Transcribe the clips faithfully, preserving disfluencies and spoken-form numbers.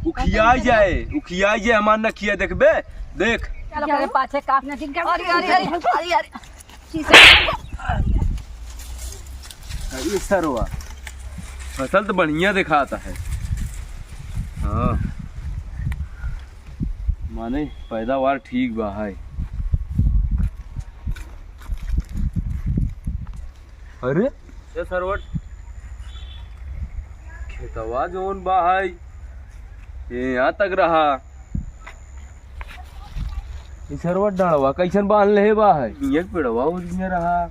उखियाई जाए, उखियाई जाए, हमार नखिया देखबे, देख। चलो, करे पाछे का। अरे, अरे, अरे, अरे, अरे। अरे सरवा, फसल तो बढ़िया दिखाता है। हाँ, माने पैदावार ठीक बा है। अरे, ए सरवा, खेतवा जौन बा है, ये यहाँ तक रहा। ई सरवा डाँड़वा कैसन बाँध लेहे बा है? एक पेड़वा उधिया रहा।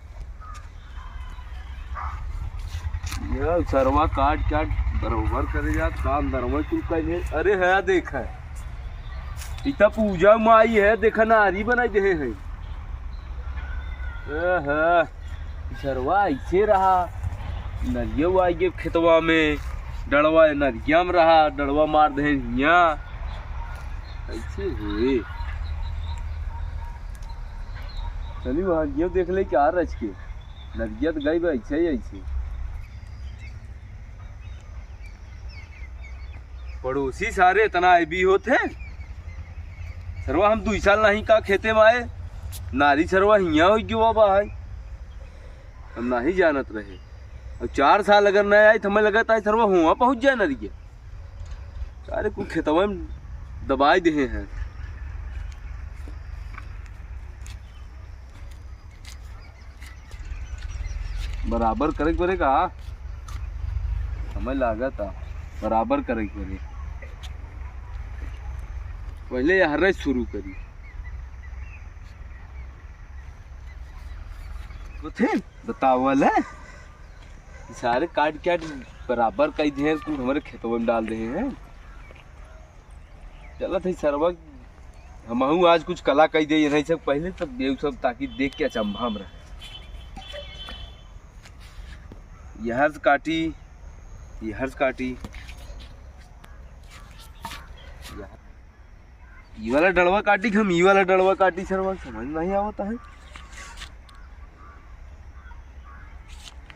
ये सरवा काट काट बरोबर करे जात, काम दरवा कुल कैले। अरे है, देख है, ई त पूजा माई है, देखा नारी बनाई देहे है। एहे, सरवा ऐसे रहा, नरिया आइ गे खेतवा में, डड़वा नरिया में रहा, डड़वा मार दे हियाँ। ऐसे हुए। चली वहाँ ये देख ले क्या रच के, नरिया तो गई बा ऐसे ही ऐसे। पड़ोसी सारे इतना ऐबी होत है। सरवा हम दुई साल नहीं का खेते में आए, नारी सरवा हियाँ होइ गयो बा है। हम नहीं जानत रहे। अब चार साल अगर नहीं आई तो हमें लगत है सरवा हुआ पहुँच जाए नरिया। सारे कुल खेतवा में दबाई देहे हैं। बराबर करे के पड़े का? हमें लागत आ, बराबर करे के पड़े। पहले यहरे शुरू करी। होथे? बतावल है। सारे काट काट बराबर कई दिहे, कुल हमरे खेतवा में डाल देहे हैं। चलत है सरवा, हमहू आज कुछ कला कई दे, नहीं सब पहले तब ये सब ताकि देख के अचंभा में रहे। यहर से काटी, यहर से काटी, यहर, ई वाला डड़वा काटी कि हम ई वाला डड़वा काटी सरवा, समझ नहीं आवत है।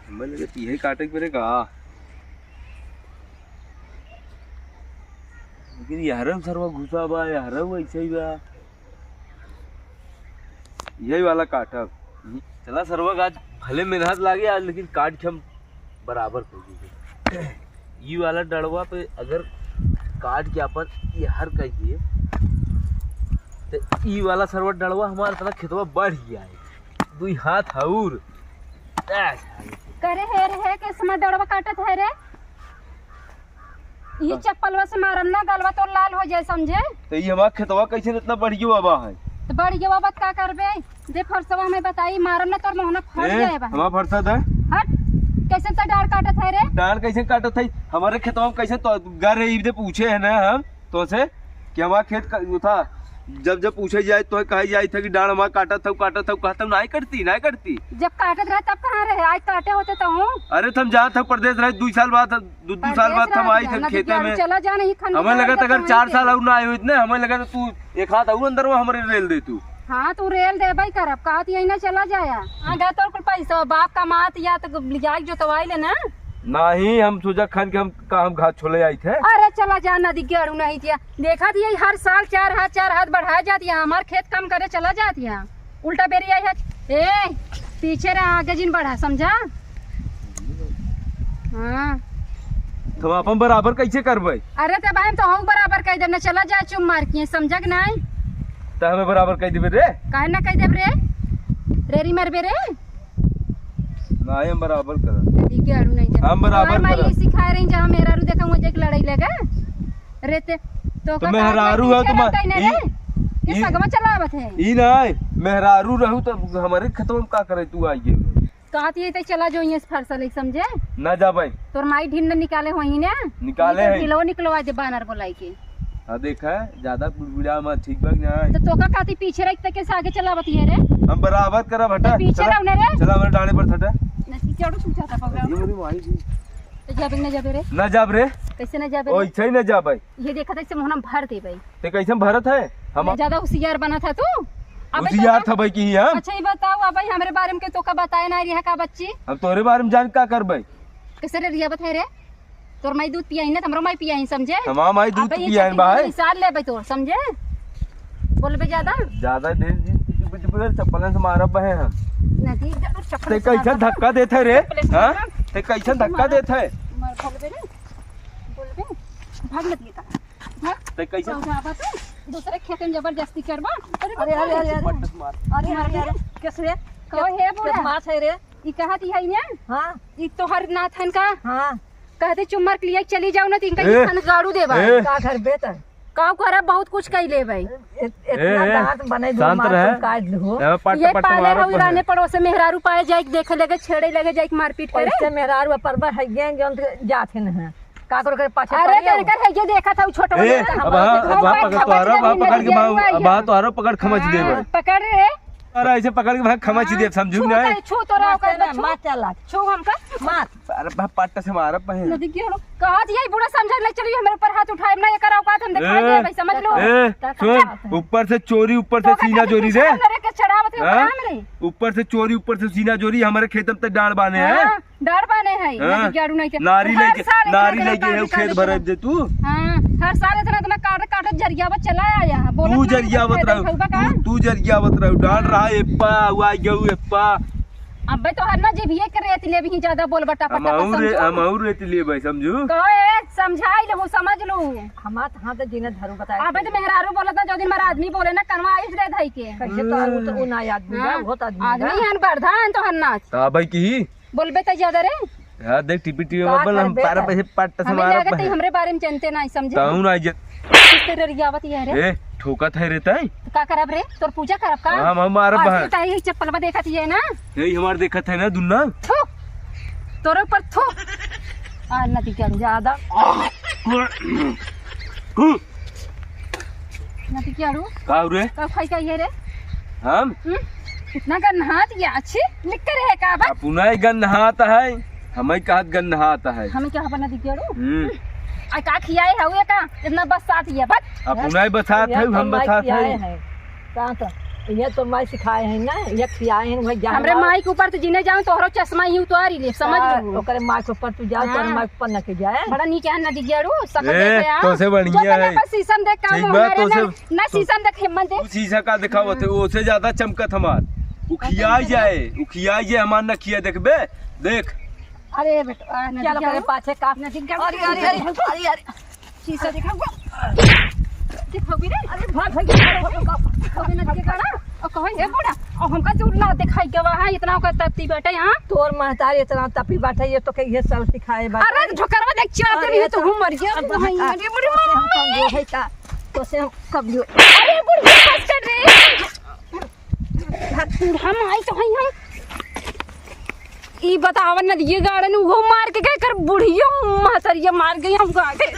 हमें लगे कि यही काटे के पड़े का। लेकिन यहरे में सरवा घुसा बा, यहरे में ऐसे ही बा। यही वाला काटब। चला सरवा, आज भले मेहनत लागे आज, लेकिन काट के हम बराबर कर दीजिए। ई वाला डड़वा पे अगर काट के अपन यहर कर दिए, तो ई वाला सरवा डड़वा हमारा तरह खेतवा बढ़ गया है। दुई हाथ हउर। करे हे रे, हे के समय डड़वा काटत है रे? ई चप्पलवा से मारम ना, गलवा तोर लाल हो जाए, समझे? तो ई हमार खेतवा कैसे इतना बढ़िया बाबा है? तो बढ़िया बाबा का करबे? दे फरसवा हमें बताई, मारम ना तोर मोहना फट ए, जाए बा। हमार फरसा दे। हट, कैसे तो डाँड़ काटत है रे? डाँड़ कैसे काटत है? हमारे खेतवा में कैसे तो गर है, ई दे पूछे है ना हम तो से कि हमार खेत का, वो था, जब जब पूछे जाए तो कहे जाए था कि डाँड़ हमार काटत था, काटत था, कहता हूँ, नहीं कटती, नहीं कटती। जब काटत रहे तब कहाँ रहे? आज काटे होते तो हूँ। अरे तो हम जात था परदेस रहे, दुई साल बाद, दु, दु साल बाद हम आई थे खेते में। चला जा, नहीं खन हमें लगा था अगर चार साल और ना आए होइत ना, हमें लगा था तू एक हाथ और अंदर में हमारे रेल दे तू। हाँ, तू रेल देबे करब, कहत यही ना चला जाया। हाँ, गा तोर कुल पैसा, बाप कमात या तो लिजाई जोतवाई ले ना। नहीं, हम सोचा खन के हम का हम घास छोले आई थे। अरे चला जा, नदी गेड़ू नहीं थिया। देखा थी यही हर साल चार हाथ, चार हाथ बढ़ा जाती है, हमार खेत काम करे चला जाती है। उल्टा बेरी आई है। ए, पीछे रहा, आगे जिन बढ़ा, समझा? हाँ। तो अपन बराबर कैसे करबे? अरे, तब हम तो हूँ बराबर कह देब ना, चला जा चुप मार के, समझा कि नहीं? तो हमें बराबर कह देबे रे। काहे ना कह देब रे? रेरी मरबे रे? नहीं, हम बराबर करब। नदी के आड़ू नहीं जा। हम बराबर हमार माई करब। ये सिखाए रही, जहाँ मेहरारू देखा, वहाँ जाके लड़ाई लगा। रे ते, तो तो का मेहरारू है, पीछे तो मैं, रहता ही ना ई, रे। ये ई, सगवा चलावत है। ई ना, मेहरारू रहू तो हमारे खेतवा में का करे तू आई गए? कहत ये तो चला जो, ये फरसा ले, समझे? ना जाबे। तोर माई ढीन न निकाले होई ना। निकाले ई तो है। ढीलो निकलवा दे बानर बोलाई के। हाँ, देखा, ज्यादा बुड़बुड़ा मत, ठीक बा कि नहीं? तो तोका खातिर पीछे रख, तके से आगे चलावत है रे। हम बराबर करब, हटा। तो पीछे चला, रहो ना रे। चला, हमारे डाले पर हटा। नहीं, क्यों तू चाहता पकड़ा? ये मेरी माई जी। तो जाबे ना जाबे रे? ना जाब रे। कैसे ना जाबे ओ, रे? ऐसे ही ना जाबे। ये देखा था, इससे मोहना भर दे भाई। ते कैसे भरत है? हम मैं ज्यादा होशियार बना था तू? अबे होशियार तो था भाई कि हम? अच्छा, ये बताओ, अब भाई हमरे बारे में के तोका बताए ना रिहा का बच्ची? हम तोरे बारे में जान का करबे? कैसे रे रिया बताए रे? तोर माई दूध पियाई ना, त हमरो माई पियाई, समझे? हमार माई दूध अबे ये पियाई छठी बा, के है? हिसाब लेबे तोर, समझे? बोलबे ज्यादा? ज्यादा ढेर जी, जी, जी, जी, चप्पलन से मारब बहे हम। नदी जरूर चप्पल ते से कैसन मारब। धक्का देत है रे? चप्पल से हाँ? मारब। ते कैसन धक्का मारब। देत है? मार, बोलबे रे। बोलबे। भाग मत ये कहा। भाग। ते कैसन? तो जाबा तू, दूसरे खेत में जबरदस्ती करबा। अरे, अरे, अरे, अरे, अरे। पटक मार। अरे, अरे, अरे, कैसे रे? कहो हे बूढ़ा। मार है रे। ई कहत ही है ने? हाँ। ई तोहर नाथ हन का? हाँ। कहते चुम्मर के लिए चली जाओ ना, त इनका ए, ये खन गाड़ू देबा। ए। का घर बेटा? का करब, बहुत कुछ कई लेबे। इत-, इतना ए, ए, दांत बने दो शांत मार रहे। तुम काट लो। ए, पट, ये पट पाले मारब हऊ बहे। राने पड़ोसे मेहरारू पाए जाए के देखे लगे, छेड़े लगे, जाए के मारपीट करे। ऐसे मेहरारू पर बा है, गेंग जौन जात है ना। का करो करे पाछे अरे पड़े हो। कर, कर है, ये देखा था, वो छोटा ए, वाला। अब हाँ, अब हाँ, पकड़, तोहरा, हाँ, पकड़ के, हाँ, हाँ, तोहरा पकड़ खमच देबे। पकड़ रे। अरे ऐसे पकड़ के भाई खमच देब, समझू छू ना? तो, छू तो रहा मत ओकर, ना, छू। मत चला। छू हमका। मत। अरे बा, पट्टा से मारब बहे। नदी के हड़ो। कहत यही बूढ़ा समझा ले चलिए, हमरे ऊपर हाथ उठाए ना, एकर औकात हम दिखाई ए, देबे, समझ लो। ए, सुन, ऊपर से चोरी, ऊपर से तो सीना चोरी रे। हमरे के चढ़ावत है हाँ? ऊपर हमरे। ऊपर से चोरी, ऊपर से सीना चोरी, हमरे खेत में तक डांड़ बाने हैं। हाँ। डांड़ बाने है, हाँ। नदी के आड़ू नहीं के। नारी हर लेके, साल इतना, नारी इतना लेके काट, ये काट, खेत काट, भरे काट। दे तू। हाँ, हर साल इतना, इतना काट, काट जरियावत चला आया है। बोलत तू ना, जरियावत खेत रहो, में खउबा का? तू, तू जरियावत रहो। डांड़ रहा एप्पा, हुआ गऊ एप्पा। अबे तो हर ना जीभिए के रेत लेबही, ज्यादा बोल बटा पटा हम और रे-, समझो। हम और रेत लेबे, समझू? कहो ए, समझाई लहू, समझ लू। हमार हाथ जीने धरू बताए। अबे तो मेहरारू बोलत ना, जो दिन मारा आदमी बोले ना, कनवा आइस दे धई के। कैसे तो आदमी तो उ ना आदमी बा, हाँ। बहुत आदमी बा। आदमी हन, बरधा हन तो हन नाच। हाँ भाई की। बोलबे त ज्यादा रे। हाँ, देख, टीपी टीपी का मत बोल, हम करबे पारा त? पैसे पट्ट से हमें मारब लागत है, है। हमरे बारे में जनते नाही, समझे? कहूँ ना जे- किस तरह रियावत ये रे? ए, ठोकत है रे तय। तो का करब रे? तोर पूजा करब का? हाँ, हम मारब आज बहन। तो ताई चप्पल में देखत ये ना। यही हमार देखत है ना दुन्ना। थू। तोरे ऊपर थू। आ, नदी के आड़ू। ज्यादा। हम्म। नदी के आड़ू। का रे? का खाई का ये रे? हम? हम्म? इतना गन्हात ये अच्छी लिख कर है का बा? अपना ही गन्हात है, हमें कहत गन्हात है। हमें क्या बना नदी के आड़ू? हम्म। आ का खियाए हवे का? इतना बस साथ ये बस। अपना ही बसात ये है, तो हम माई बसात खियाए है। हैं। का तो ये तो माई सिखाए हैं ना, ये खियाए हैं, वही जान हमरे माई के ऊपर तो जीने जाऊं, तोहरो चश्मा ही उतारी ले, समझ हाँ, लो। ओकरे माई के ऊपर तू जाओ, तोहरे हाँ। माई के ऊपर न के जाए। बड़ा नीक है नदी गेड़ू, सकल ए, देखे आ। तोसे बढ़िया जो तने है। बस शीशम देख का ठीक मुंह बा, मारे तोसे ना, ना तो शीशम देख हिम्मत दे। तू शीशा का दिखावत है, ओसे ज्यादा चमकत हमार। उ खियाई जाए, उ खियाई जाए, हमार न खिया देखबे, देख। अरे बेटा, नदी चल गेड़ू। ओकरे पाछे का नदी गेड़ू। अरे, अरे, अरे, अरे, अरे। शीशा देखा हुआ। देखा हुई रे। अरे भाग, भाग, भाग, भाग, भाग। कभी ना देखे गाना, और कहो, "हे बूढ़ा, और हमका दूर ना दिखाई गवा है, इतना ओकर तपती बाटे यहाँ।" तोर महतारी इतना तपी बाटे, ये तो कहिए सब सिखाए बाटे। अरे झोकरवा देख, चिढ़ाते अरे नहीं तो तो हम मर गया। अब भाई, हाँ, अरे बूढ़ी तो से हम मम्मी। कमजोर है का? तो से हम कमजोर। अरे बूढ़ी बस कर रे। हम आई तो हई हम। ई बतावन न, ये गाड़न उहो मार के गए, कर बुढ़ियो महतरिया मार गई, हम गा गए।